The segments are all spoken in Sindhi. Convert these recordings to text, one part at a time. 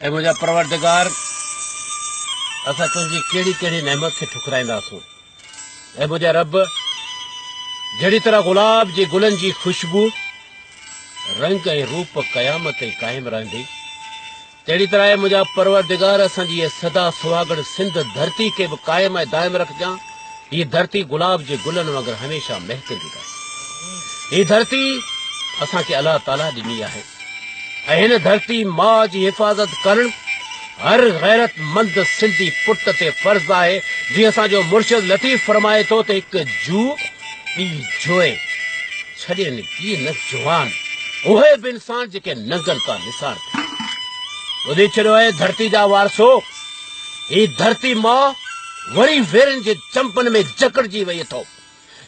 اي منهنجا پروردگار! اسان تنهنجي ڪهڙي ڪهڙي نعمت کي ٺڪرائينداسون. اي منهنجا رب! جهڙي طرح گلاب جي گلن جي خوشبو، رنگ ۽ روپ قيامت تائين قائم رهندي، تهڙي طرح اي منهنجا پروردگار اسان جي هيء سدا سهاڳڻ سنڌ ڌرتي کي به قائم ۽ دائم رکجان. هيء ڌرتي گلاب جي گلن وانگر هميشه مهڪندي رهي. هيء ڌرتي اسان کي الله تعاليٰ ڏني آهي. ۽ هن ڌرتي ماء جي حفاظت ڪرڻ هر غيرت مند سنڌي پٽ تي فرض آهي، جيئن اسان جو مرشد لطيف فرمائي ٿو ته هڪ جوء ٻي جوئي ڇڏين ڪي نه جوان، اهي به انسان جيڪي ننگن تان نثار ٿين. ٻڌي ڇڏيو اي ڌرتي جا وارثو، هي ڌرتي ماء وري ويرن جي چنبن ۾ جڪڙجي وئي اٿو.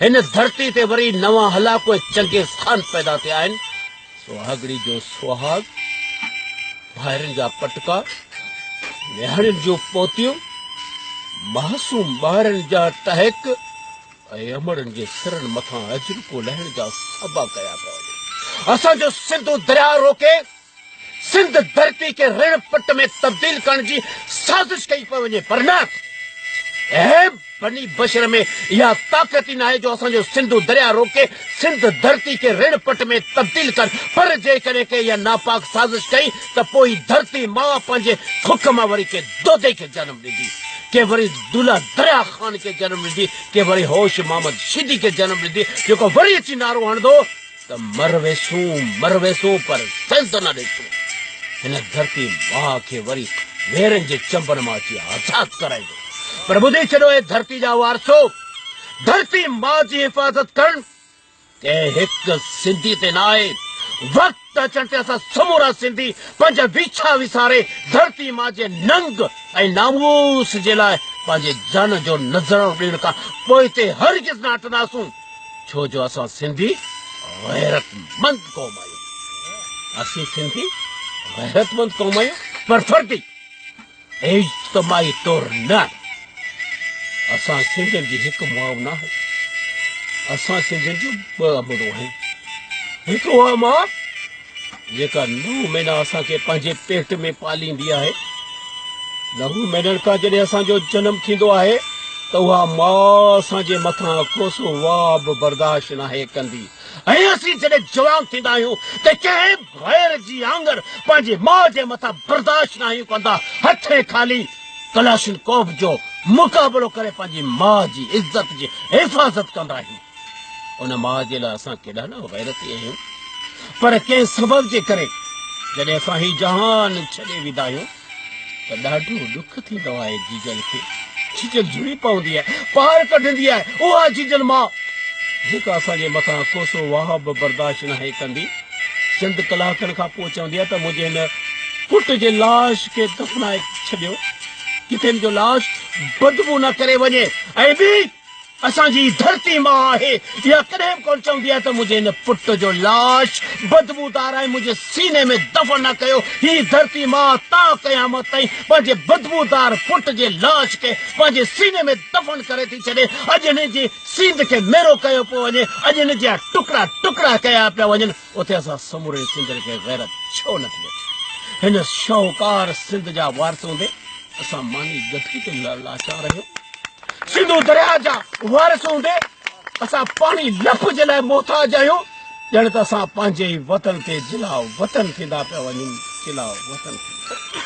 هن ڌرتي تي وري نوان هلاڪو ۽ چنگيز خان پيدا ٿيا آهن. سهاڳڙي جو سهاڳ، ڀائرن جا پٽڪا، نياڻين جون پوتيون، معصوم ٻارن جا ٽهڪ ۽ امڙن جي سرن مٿان اجرڪو لهڻ جا سبا ڪيا پيا وڃن. اسان جو سنڌو درياء روڪي سنڌ ڌرتي کي رڻ پٽ ۾ تبديل ڪرڻ جي سازش ڪئي پئي وڃي پر نه اهي بني بشر ۾ اها طاقت ئي ناهي جو اسان جو سنڌو درياء روڪي سنڌ ڌرتي کي رڻ پٽ ۾ تبديل ڪن پر جيڪڏهن ڪنهن اها ناپاڪ سازش ڪئي ته پوء هي ڌرتي ماء پنهنجي ڪک مان وري ڪنهن دودي کي جنم ڏيندي ڪنهن وري دولهه درياء خان کي جنم ڏيندي ڪنهن وري هوش محمد شيدي کي جنم ڏيندي جيڪو وري اچي نعرو هڻندو ته مر ويسون مر ويسون پر سنڌ نه ڏيسون. هن ڌرتي ماء کي وري ويرن جي چنبن مان اچي آزاد ڪرائيندو. پر ٻڌي ڇڏيو اي ڌرتي جا وارثو! ڌرتي ماء جي حفاظت ڪرڻ ڪنهن هڪ سنڌي تي نه آهي. وقت اچڻ تي اسان سمورا سنڌي پنهنجا ويڇا وساري ڌرتي ماء جي ننگ ۽ ناموس جي لاء پنهنجي جان جو نذرانو ڏيڻ کان پوئتي هرگز نه هٽنداسون. ڇو جو اسان سنڌي غيرتمند قوم آهيون. اسين سنڌي غيرتمند قوم آهيون پر فردي اجتماعي طور نه. اسان سنڌين جي هڪ ماء نه آهي. اسان سنڌين جون ٻه امڙون آهن. هڪ اها ماء جيڪا نو مهينا اسان کي پنهنجي پيٽ ۾ پاليندي آهي. نو مهينن کان جڏهن اسان جو جنم ٿيندو آهي ته اها ماء اسان جي مٿان ڪوسو واء به برداشت ناهي ڪندي ۽ اسين جڏهن جوان ٿيندا آهيون ته ڪنهن به غير جي آڱر پنهنجي ماء جي مٿان برداشت ناهيون ڪندا، هٿين خالي ڪلاشنڪوف جو مقابلو ڪري پنهنجي ماء جي عزت جي حفاظت ڪندا آهيون. ان ماء جي لاء اسان ڪيڏا نه غيرتي آهيون پر ڪنهن سبب جي ڪري جڏهن اسان هي جهان ڇڏي ويندا آهيون ته ڏاڍو ڏک ٿيندو آهي جيجل کي. جيجل جڙي پوندي آهي، پار ڪڍندي آهي. اها جيجل ماء جيڪا اسان جي مٿان ڪوسو واهه به برداشت ناهي ڪندي، چند ڪلاڪن کان پوء چوندي آهي ته منهنجي هن پٽ جي لاش کي دفنائي ڇڏيو، ڪٿي هن جو لاش بدبو نه ڪري وڃي ۽ ٻي اسان جي ڌرتي ماء آهي، اها ڪڏهن به ڪونه چوندي آهي ته منهنجي هن پٽ جو لاش بدبودار آهي، منهنجي سيني ۾ دفن نه ڪيو. هي ڌرتي ماء تا قيامت تائين پنهنجي بدبودار پٽ جي لاش کي پنهنجي سيني ۾ دفن ڪري ٿي ڇڏي. اڄ هن جي سينڌ کي ميرو ڪيو پيو وڃي، اڄ هن جا ٽڪرا ٽڪرا ڪيا پيا وڃن. اتي اسان سمورين سنڌين کي غيرت ڇو نه ٿي اچي؟ هن شاهوڪار سنڌ جا وارث هوندي اسان ماني ڳٺي تي لاچار آهيون. سنڌو درياء جا وارث هوندي اسان پاڻي لپ جي لاء محتاج آهيون، ڄڻ ته اسان پنهنجي ئي وطن تي جلا وطن ٿيندا پيا وڃون، جلا وطن ٿيندا.